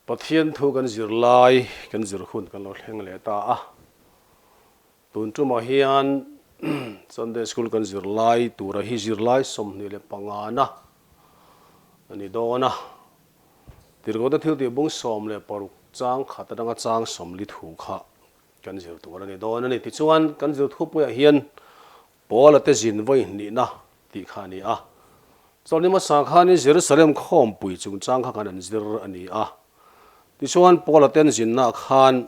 Pathian thu kan zir lai, kan zir hun kan lo thleng leh ta a. Tun tumah hian Sunday School kan zir lai tura hi zirlai 25 na a ni dawn a. Tirhkohte thiltih bung 16 chang khat atanga chang 40 thu kha kan zir tur a ni dawn a ni. Tichuan kan zir thupuiah hian Paula te zin vawi hnihna tih kha a ni a. Chawlhni hmasa khanin Jerusalem khawmpui chungchang kha kan an zir a ni a. Tichuan Paula ten zinnaah khan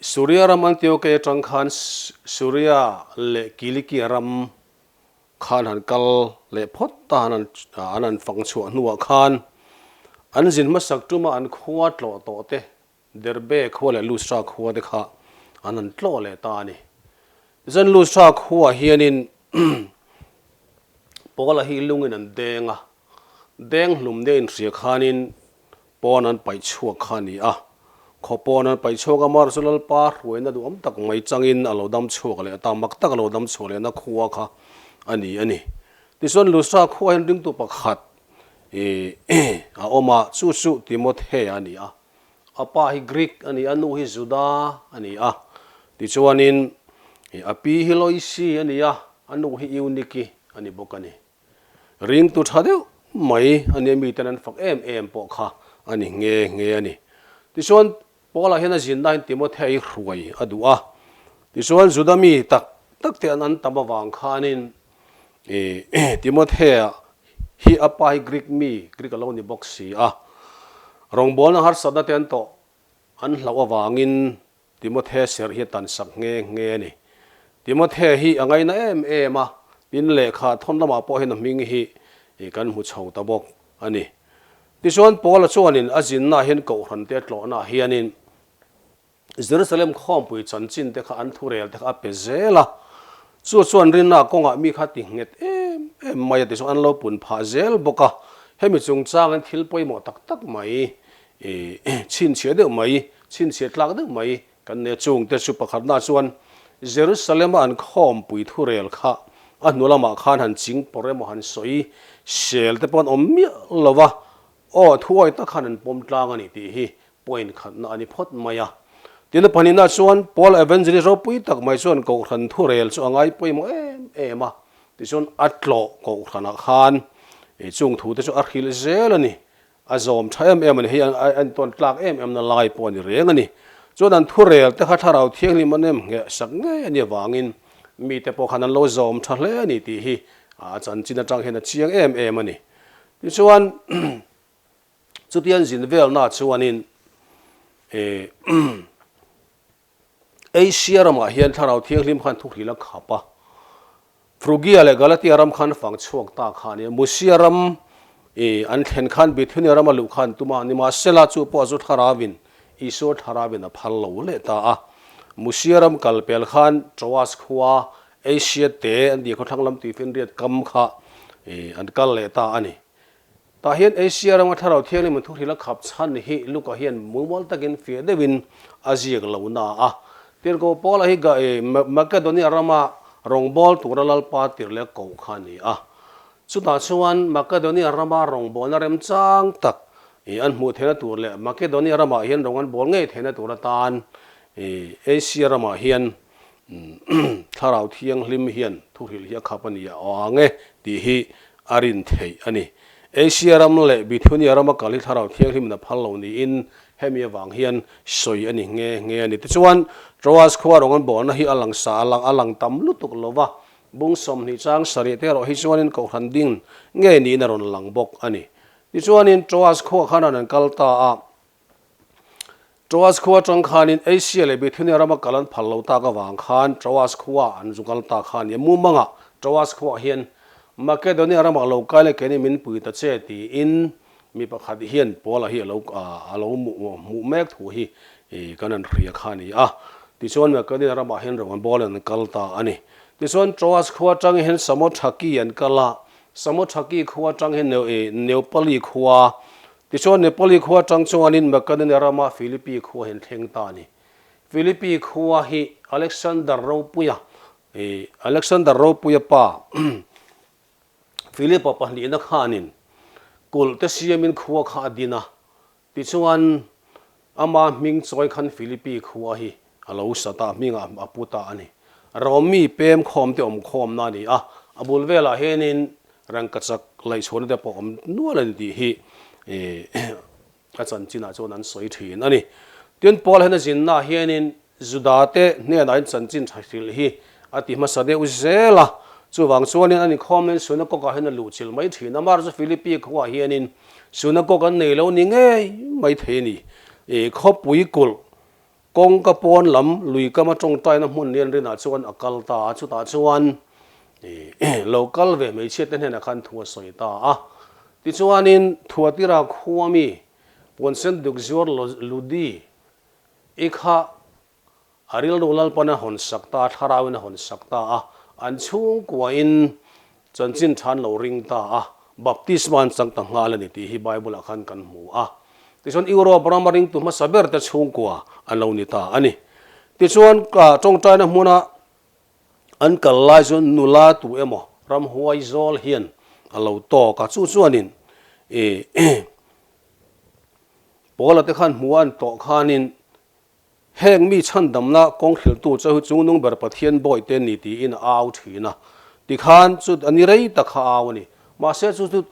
Suria ram Antioke atang khan Suria leh Kilikia ram khan han kal leh phawt ta han an han fang chhuah hnuah khan an zin hmasak tuma an khua tlawh tawh te Derbe khua leh Lustra khua te kha an han tlawh leh ta a ni. Tichuan Lustra khuaah hianin Paula hi lungin an deng a, deng hlum nia inhria khanin pawn an paih chhuak kha a ni a. Khaw pawn an paih chhuak a, amaherawhchu Lalpa hruaina duhawm tak mai changin a lo dam chhuak leh ta, mak tak a lo dam chhuak lehna khua kha a ni a ni. Tichuan Lustra khuaah hian ringtu pakhat a awm a, chu chu Timothea a ni a. A pa hi Greek a ni a, nu hi Juda a ni a. Tichuanin a pi hi Loisi a ni a, a nu hi Euniki a ni bawk a ni. Ringtu tha deuh mai a nia miten an fak em em pawh kha a ni nghe nghe a ni. Tichuan Paula hian a zinna hian Timothea hi hruai a duh a. Tichuan Juda mi tak tak te an an tam avang khanin Timothea hi a pa hi Greek mi, Greek a lo ni bawk si a. Rawngbawlna harsatna te an tawh an hlauh avangin Timothea serh hi a tan sak nghe nghe a ni. Timothea hi a ngaina em em a, tin lehkha thawn lamah pawh hian a hming hi kan hmu chho ta bawk a ni. Tichuan Paula chuanin a zinnaah hian kohhran te a tlawhnaah hianin Jerusalem khawmpui chanchin te kha an thurel te kha a pe zel a, chu chuan rinna kawngah mi kha ti nghet em em mai a ti chu an lo pun phah zel bawk a, hemi chungchangin thil pawimawh tak tak mai chhinchhiah deuh mai, chhinchhiah tlak deuh mai kan nei a, chung te chu pakhatna chuan Jerusalem a an khawmpui thurel kha a hnu lamah khan han ching pawrh emaw han sawi sel te pawh an awm miah lo va, Aw, thuawi tak khan an pawm tlang a ni tih hi point khatna a ni phawt mai a. Tin, a pahnihna chuan Paul Evangelist ropui tak mai chuan Kohhran thurel chu a ngai pawimawh em em a, tichuan a tlawh Kohhranah khan chung thute chu a hrilh zel a ni. A zawm tha em em a ni, hei a entawn tlak em em na lai pawh a ni reng a ni. Chuan an thurel te kha Thlarau Thianghlim an em ngheh sak ngei a nih avangin mite pawh khan an lo zawm tha hle a ni tih hi a chanchin atang hian a chiang em em a ni. Tichuan, chutiang zin velna chuanin Asia ramah hian Thlarau Thianghlim khan thuhril a khap a. Phrygia leh Galatia ram khan fang chhuak ta kha a ni a. Musia ram an thlen khan Bithunia rama luh khan tum a, nimahsela chu pawh chu Thlarauvin, Isua Thlarauvin a phal lo leh ta a. Musia ram kal pel khan Troas khua Asia te an tih khawthlang lam tuifinriat kam kha an kal leh ta a ni. Tah hian Asia rama Thlarau Thianghlim an thuhril a khap chhan hi Luka hian mumal takin fiah deuhin a ziak lo na a. Tirhkoh Paula hi Makedonia rama rawngbâwl tura Lalpa tirh leh koh kha a ni a. Chutah chuan Makedonia rama rawngbâwlna remchang tak an hmuh theihna tur leh Makedonia ramah hian rawng an bâwl ngei theihna tur atan Asia ramah hian Thlarau Thianghlim hian thuhrilh hi a khap a ni a ang e tih hi a rin theih a ni. Asia ram leh Bithunia rama kal hi Thlarau Thianghlimin a phal lo niin hemi avang hian sawi a ni nghe nghe a ni. Tichuan, Troas khua rawng an bawhna hi a lang sa a lang a lang tam lutuk lo va, bung 20 chang sarih te erawh hi chuanin Kohhran ding ngei niin a rawn lang bawk a ni. Tichuanin, Troas khua khan an kal ta a. Troas khua atang khanin Asia leh Bithunia rama kal an phal lo tak avang khan Troas khua an zu kal ta kha a ni a. Mumangah Troas khuaah hian Makedonia ramah lo kai leh keini min pui ta che tiin mi pakhat hian Paula hi a lo a lo hmuh mek thu hi kan han hria kha a ni a. Tichuan Makedonia ramah hian rawng an bawl in an kal ta a ni. Tichuan Troas khua atang hian Samothaki an kal a, Samothaki khua atang hian Neopali khua Tichuan Nepali khua atang chuanin Makedonia rama Philippi khua hi an thleng ta a ni. Philippi khua hi Alexander Ropuia, Alexander Ropuia pa Philipa pahnihna khanin Kulh te siamin khua kha a din a, tichuan ama hming chawi khan Philippi khua hi a lo sa ta, hmingah a pu ta a ni. Rom mi pem khawm te awm khawmna a ni a, a bul velah hianin rangkachak laihchhuahna te pawh awm nual a ni tih hi a chanchinah chuan an sawi thin a ni. Tin, Paul hian a zinnaah hianin Judate hnenah in chanchin tha hrilh hi a ti hmasa deuh zel a, chuvang chuanin an inkhawmna in synagog-ah hian a luh chilh mai thin a, March Philippi khuaah hianin synagog an nei lo ni ngei mai thei a ni. I khawpui kulh kawngka pawn lam lui kama tawngtaina hmun lian rinah chuan a kal ta a, chutah chuan i lo kal ve hmeichhiate hnenah khan thu a sawi ta a. Tichuanin Thuatira khua mi puansen duk zuar Ludi I kha a rilru Lalpan a hawn sak ta a, thlarauin a hawn sak ta a, an chhungkuain chanchin tha an lo ring ta a, baptisma an chang ta nghal a ni tih hi Bible-ah khan kan hmu a. Tichuan Europe rama ringtu hmasa ber te chhungkua an lo ni ta a ni. Tichuan tawngtaina hmuna an kal lai chuan nula tu emaw ramhuai zawl hian a lo tawk a, chu chuanin i Paula te khan hmuh an tawh khanin heng mi chhandamna kawng hrilhtu chu chungnung ber Pathian bawihte ni tiin a au thin a. Tikhan chu a ni rei tak kha a au a ni. Mahse chu chu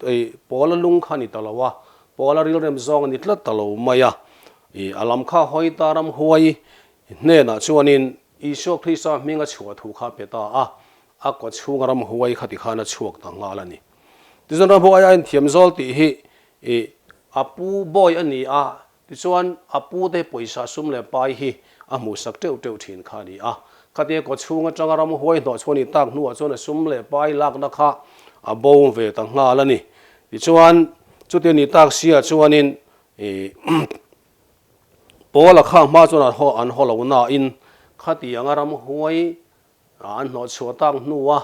Paula lung kha a ni ta lo a, Paula rilrem zawng a ni tlat ta lo mai a. I a lam kha hawi ta ramhuai hnenah chuanin Isua Krista hming a chhuah thu kha a pe ta a, a kaw chhunga ramhuai kha tikhan a chhuak ta nghal a ni. Tichuan ramhuai a inthiam zawl tih hi I a pu bawi a ni a, tichuan a pu te pawisa sum leh pai hi a hmuhsak teuh teuh thin kha a ni a. Khatia kaw chhung atanga ramhuai hnawh chhuah ni tak hnuah chuan a sum leh pai lakna kha a bo ve ta nghal a ni. Tichuan chutia ni tak sia chuanin i Paula kha hma chuan an haw lo nain khatianga ramhuai An hnawh chhuah tak hnua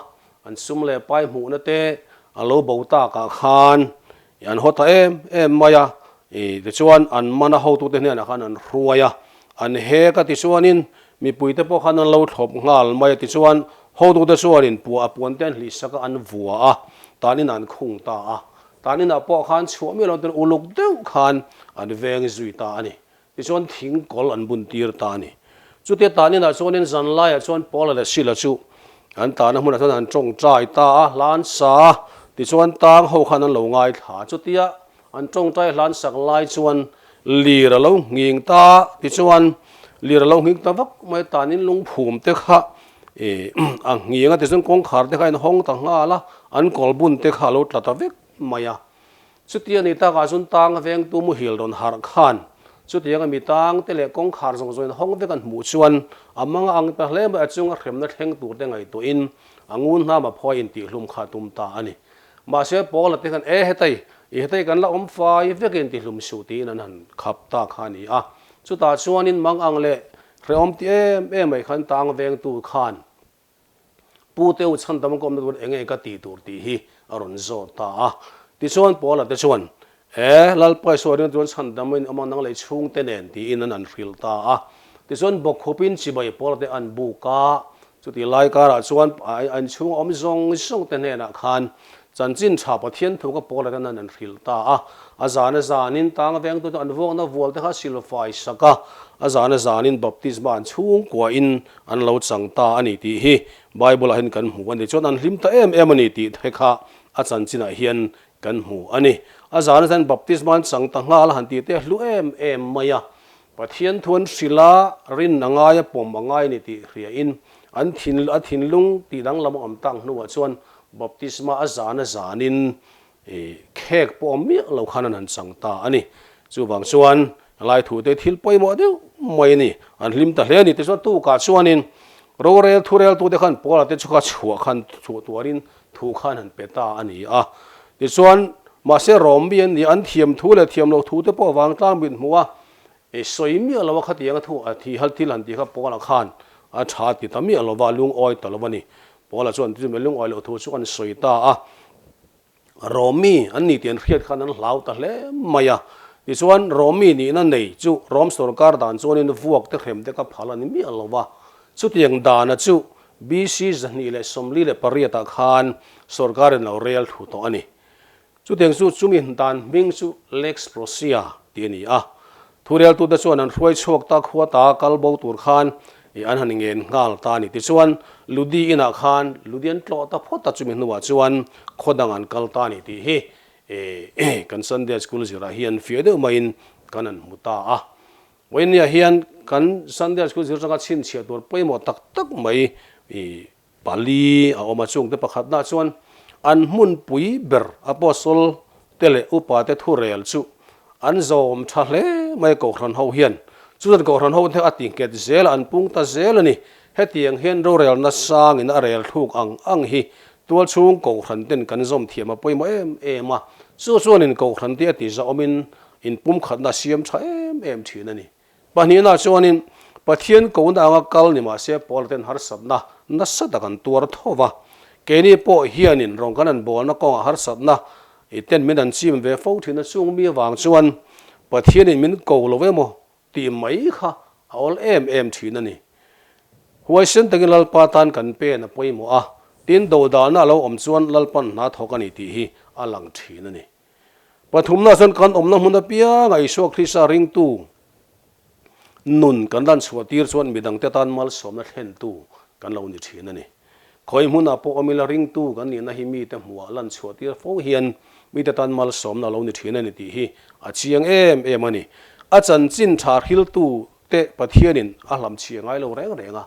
an sum leh pai hmuhna te a lo bo takah khan an haw ta em em mai a, tichuan an mana hotute hnenah khan an hruai a, an hek a tichuanin mipuite pawh khan an lo thlawp nghal mai a, tichuan hotute chuanin puah a puan te an hlihsak a, an vua a, tanin an khung ta a, taninah pawh khan chhuah miah lo ten uluk deuh khan an veng zui ta a ni. Tichuan thing kawl an bun tir ta a ni. Chutia tan inah chuanin zan laiah chuan Paula leh Sila chu an tahna hmunah chuan an tawngtai ta a, hla an sa a, tichuan tang ho khan an lo ngaithla a. Chutia an tawngtai hla an sak lai chuan lir a lo nghing ta a, tichuan lir a lo nghing ta vak mai, tanin lungphum te kha a nghing a, tichuan kawngkhar te kha a inhawng ta nghal a, an kawl bun te kha a lo tla ta vek mai a. Chutia ni takah chuan tang vengtu muhil rawn harh khan chutianga mi tang te leh kawngkhar zawng zawngin hawng vek an hmuh chuan a mang a ang ta hle mai, a chunga hremna thleng tur te ngaihtuahin a ngun hnam a phawi intihhlum kha a tum ta a ni. Mahse Paula te khan e hetai, i hetai kan la awm fai vek intihhlum suh tiin an han khap ta kha a ni a. Chutah chuanin mang ang leh hrehawm ti em em mai khan tang vengtu khan Pu Teu chhandam ka awmna tur enge ka tih tur tih hi a rawn zawt ta a. Tichuan Paula te chuan, E, Lalpa Isua ringa chuan chhandam in awm ang nang lei chhungte nen tiin an an hrilh ta a. Tichuan bawkkhupin chibai Paula te an buk a, chutih lai karah chuan a inchhung awm zawng zawng te hnenah khan chanchin tha Pathian thu ka Paula ten an an hrilh ta a. A zan a zanin tang vengtu chu an vuakna vual te kha silfai sak a, a zan a zanin baptisma an chhungkuahin An lo chang ta a ni tih hi Bible-ah hian kan hmu a ni. Chuan an hlim ta em em a ni tih te kha a chanchinah hian kan hmu a ni. A zan atangin baptisma an chang ta nghal a han tih te a hlu em em mai a. Pathian thu an hrilh a, rin a ngai a, pawm a ngai a ni tih hriain an thin a thinlung tih danglam a awm tak hnuah chuan baptisma a zan a zanin Khek pawh awm miah lo khan an han chang ta a ni. Chuvang chuan helai thu te thil pawimawh deuh mai a ni. An hlim ta hle a ni. Tichuan tukah chuanin rorel thureltute khan Paula te chu kha chhuah khan chhuah tuarin thu khan han pe ta a ni a. Tichuan mahse Rom mi an ni an thiam thu leh thiam loh thu te pawh vangtlang mit hmuh a sawi miah lo a khatiang a thu a thi hal thil han tih kha Paula khan a tha ti ta miah lo va, lungawi ta lo a ni. Paula chuan tichuan lungawi loh thu chu an sawi ta a. Romi an ni tih an hriat khan an hlau ta hle mai a. Tichuan, Romi nihna nei chu Rom sorkar dan chuanin vuak te hrem te ka phal a ni miah lo va. Chutiang dana chu BC 248 ah khan sorkarin lo rel thu tawh a ni. Chutiang chu chumi dan hming chu Lex Prosia tih a ni a. Thureltute chuan an hruai chhuak ta khua ta kal bo tur khan i an han ngen nghal ta a ni. Tichuan, Ludi inah khan Ludi an tlawh ta phawt a, chumi hnuah chuan khaw dang an kal ta a ni tih hi kan Sunday School zirah hian fiah deuh maiin kan han hmu ta a. Vawinia hian kan Sunday School zir atanga chhinchhiah tur pawimawh tak tak mai i Pali a awm a, chungte pakhatna chuan an hmunpui ber Apostle te leh upa te thurel chu an zawm tha hle mai Kohhran ho hian. Chuan Kohhran ho te a ti nghet zel a, an pung ta zel a ni. Hetiang hian rorelna sangin a rel thluk ang ang hi tualchhung Kohhran ten kan zawm thiam a pawimawh em em a, chu chuanin Kohhran te a ti zahawmin inpumkhatna a siam tha em em thin a ni. Pahnihna chuanin Pathian kohna anga kal ni mahse Paula ten harsatna nasa tak an tuar tho va. Keini pawh hianin rawn kan an bawlna kawngah harsatna i ten min an chim ve fo thin a, chung mi avang chuan Pathianin min ko lo emaw tih mai kha a awl em em thin a ni. Huaisen takin Lalpa tan kan pen a pawimawh a, tin dodalna a lo awm chuan Lalpan hna thawk a ni tih hi a lang thin a ni. Pathumna chuan kan awmna hmun apianga Isua Krista ringtu nun kan lan chhuah tir chuan midangte tan malsawmna thlentu kan lo ni thin a ni. Khawi hmunah pawh awm ila ringtu kan nihna hi mite hmuhah lan chhuah tir fo hian mite tan malsawmna a lo ni thin a ni tih hi a chiang em em a ni. A chanchin tha hriltu te Pathianin a hlamchhia ngai lo reng reng a.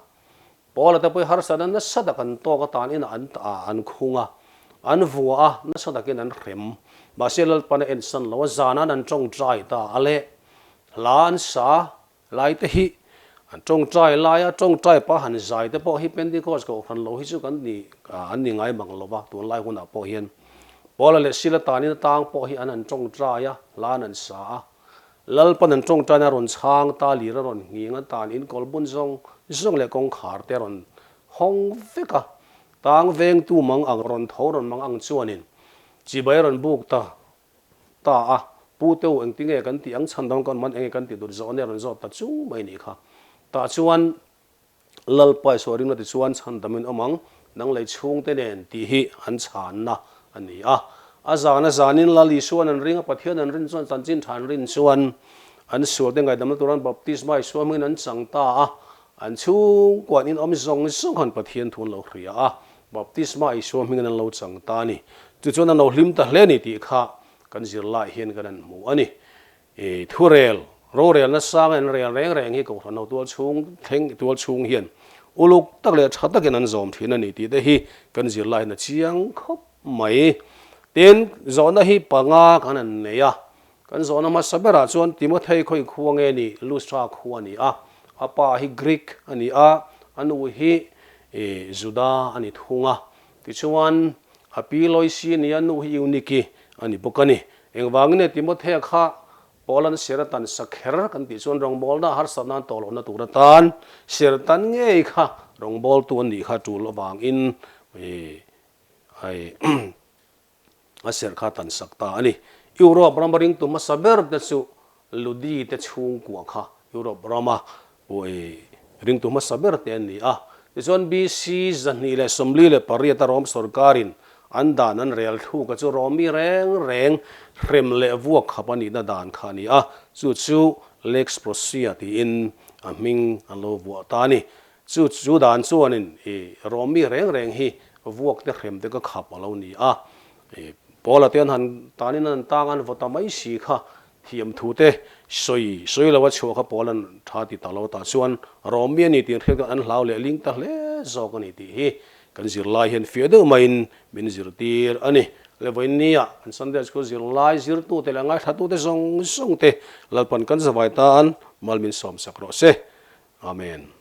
Paula te pawh hi harsatna nasa tak an tawk atan inah an tah a, an khung a, an vua a, nasa takin an hrem. Mahse Lalpan a ensan lo a, zanan an tawngtai ta a leh hla an sa lai te hi an tawngtai lai a, tawngtai pa han zai te pawh hi Pentecost kohhran lo hi chu kan ni an ni ngai mang lo va, tunlai hunah pawh hian Paula leh Sila tanin atang pawh hi an han tawngtai a, hla an han sa a. Lalpan an tawngtaina a rawn chhang ta, lir a rawn nghing a, tan in kawlbun zawng zawng leh kawngkhar te a rawn hawng vek a, tang vengtu mang ang rawn tho rawn mang ang chuanin chibai a rawn buk ta ta a, Pu te u engtinge kan tih ang chhan dang kan man enge kan tih dut zawh ania rawn zawt ta chung mai nih kha. Tah chuan Lalpa Isua ringna tichuan chhandamin awm ang, nang lei chhungte nen tih hi an chhanna a ni a. A zan a zanin Lal Isua'n an ring a, Pathian an rin chuan chanchin tha an rin chuan an sualte ngaihdamna turan baptisma Isua hmingin an chang ta a, an chhungkuan in awm zawng zawng khan Pathian thu an lo hria a, baptisma Isua hmingin an lo chang ta a ni. Chu chuan an lo hlim ta hle a ni tih kha kan zirlai hian kan han hmu a ni. I thurel, rorelna sang an rel reng reng hi Kohhran ho tual chhung thleng tual chhung hian uluk tak leh tha takin an zawm thin a ni tih te hi kan zirlai hian a chiang khawp mai. Tin, zawhna hi panga kan han nei a, kan zawhna hmasa berah chuan Timothei khawi khua nge ni? Lustra khua a ni a, a pa hi Greek a ni a, a nu hi Juda a ni thung a. Tichuan, a pi Loisi a ni a, nu hi Euniki a ni bawk a ni. Engvangin nge Timothea kha Paula'n Seratan sakher kan tih chuan rawngbawlna harsatna an tawh lohna tur atan Seratan ngei kha rawngbawltu an nih kha tul avangin a serh kha tan sak ta a ni. Europe rama ringtu hmasa ber te chu Ludi te chhungkua kha Europe rama ringtu hmasa ber te an ni a. Tichuan BC 248 a Rom sorkarin an dan an rel thluk a chu Romi reng reng hrem leh vuak khap a nihna dan kha a ni a, chu chu Lex Prosia tiin a hming an lo vuah ta a ni. Chu chu dan chuanin i Romi reng reng hi vuak te hrem te ka khap a lo ni a. Paula te an han tanin an tang an vaw ta mai si kha Thiamthu te sawi sawi lo a chhuah kha pawl an tha ti ta lo tah chuan Rawmi a ni tih hriat khan an hlau leh ling ta hle zawk a ni tih hi kan zirlai hian fiah deuh maiin min zirtir a ni. Le vawiinnia kan Sunday School zirlai zirtute leh ngaithlatute zawng zawng te Lalpan kan zavai tan mal min sawmsak rawh se. Amen.